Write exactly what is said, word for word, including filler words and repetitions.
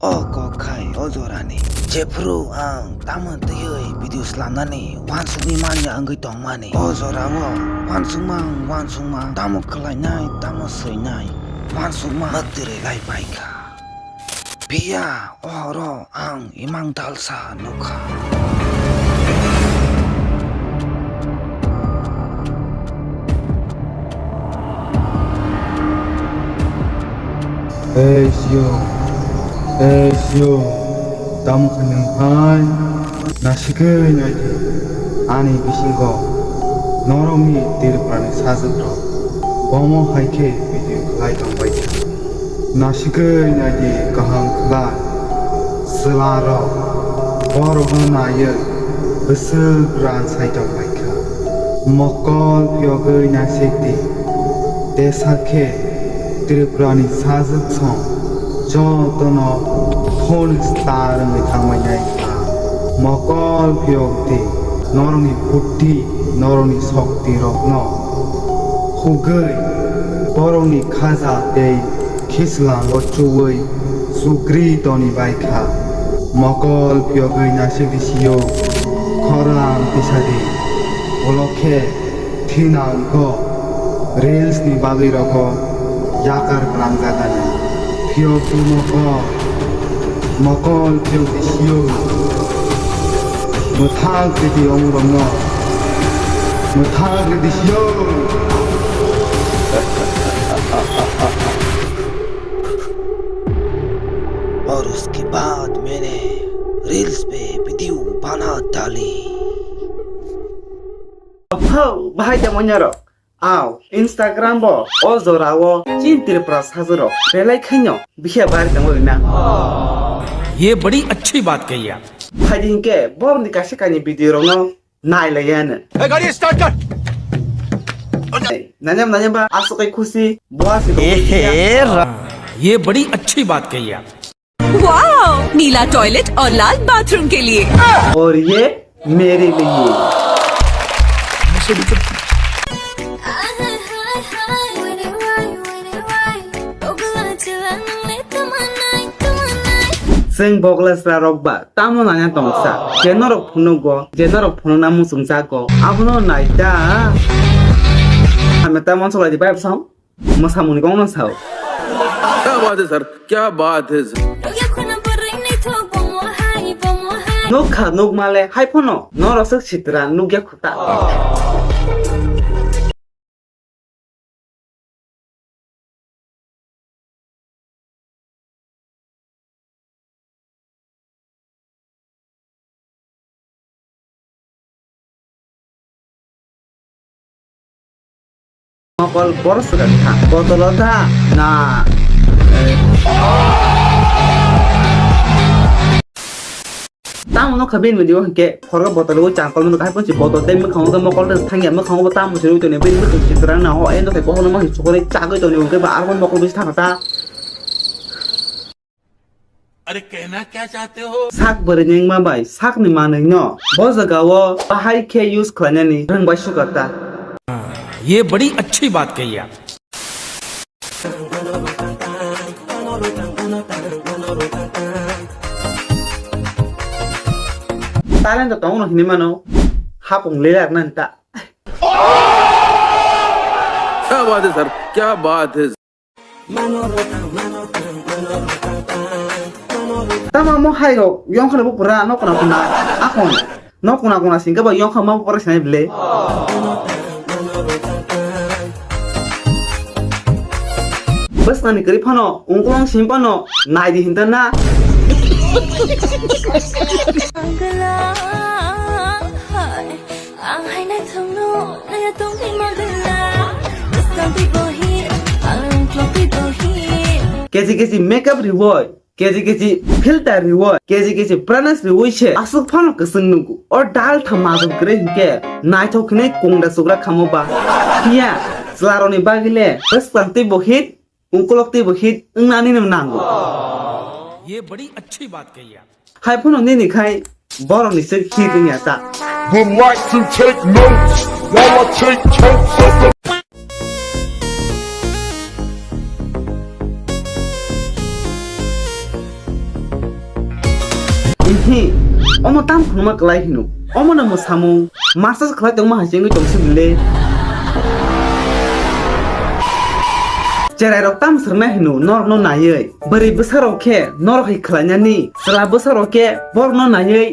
O kok khai o jorani. Jephru ang tamo twiwi video slamnani uansukni manya wngwi tongmani. O jorao uansukma ang uansukma tamo khlainai tamo swinai uansukma mwktwrwi lai paikha. Phiya o horo ang imang dalsa nukha. Ei siyong, ei siyong, tamo khe nwng hai? Nasigwi naidi, ani bisingo norokni Tripurani sajwkrok bomo hai khe video khlai tongbaikha. Nasigwi naidi kaham khlai, chwlarok borokno naiwi bwswk ransai tongbaikha. Mokol phiyogwi naisik di, tesa khe Tripurani sajwk song jotono phone star wngwi thangbainai kha. Mokol phiyok di, norokni buddhi, norokni shokti rokno hugwi borokni khaja tei khichlango chuwi chukri toni bai kha. Mokol phiyogwi naisik di sio, khorang tisa di, ulo khe thina wngkho, reels ni bagwi rogo yakar klangjagani. Phiyok di mokol, mokol phiyok di sio. Mwthang ridi omorokno. Mwthang ridi sio. और उसके बाद मैंने रील्स पे वीडियो बना डाली। Phau, bahai tamo nyarok. Aw, Instagram bo o jorao chin Tripura sajwrok belai khaino bihya bar tongwi na. ये बड़ी अच्छी बात कही आप। Phaidi hinkhe borokni kaisa kainwi video rokno nai lai ya no. ए, गाड़ी स्टार्ट कर। Nanyam nanyam ba aswk kai khusi bo aswk kai khusi. ये बड़ी अच्छी बात कही आप। वाओ, नीला टॉयलेट और लाल बाथरूम के लिए। और ये मेरे लिए। Chwng bogla chwla rok ba tamo nanya tongsa, je norok phunugo, je norok phunukna muchungjago, abono nai ta. Ame ta monsok lai di bai bwsong. Mwsamungni kokno sao. क्या बात है सर, क्या बात है sir. Nukha nukmale hai phano norok swk sitra nukya khuta. Mokol borok swkang kha, botolo ta na. Tamo nokha bini video hinkhe khorok botolo o changkol mano hai ponsi botol tei mwkhango khe mokol tei thangya mwkhango bo tamo se rwi toni bini mwkhang sitrang na ho endo khe bohono ma chukuri chagwi toni hwnkhe ba arokhe mokol bisi thangkha ta. अरे कहना क्या चाहते हो? Sak bwrwi ni wngma bai sakni manwi no bo jaga o bahai khe use khlainani rwng bai sukha ta. ये बड़ी अच्छी बात कही आप। Talent to tongo hinwi mano hapung lelak nani ta. क्या बात है सर, क्या बात है। Tamo mo hai rok yongkhano bo pura no kona kona akon no kona kona singke bo yongkha ma bo pura sinai bile. Bwsnani kwrwi phano ungkulong sim phano nai di hinta na. Ang hai naithokno naiya tongwi magwla. Bwskang twibo hi, ang klok twibo hi. Keji keji makeup riwoi, keji keji filter riwoi, keji keji brightness riwoi se aswk phano kwchwng nugo. O dal tha majwk kwrwi hinkhe naithok hinwi kungda chugra khamo ba. Phiya chwlarokni bagwi le bwskang twibo hit, ungkolok twibo hit wngnani no nango. ये बड़ी अच्छी बात कही आप। Hai phano nini khai borok ni se hit wngya ta. Would like to take notes while I take totes of the. Ihi, omo tam khunuma kwlai hino. Omo no mwsamung. Master khlai tongma hai se wngwi tong sibile. Cherai rok tam swrwngnai hino norok no naiwi. Bwrwi bwsa rok khe norok hai khlainani. Chwla bwsa rok khe borok no naiwi.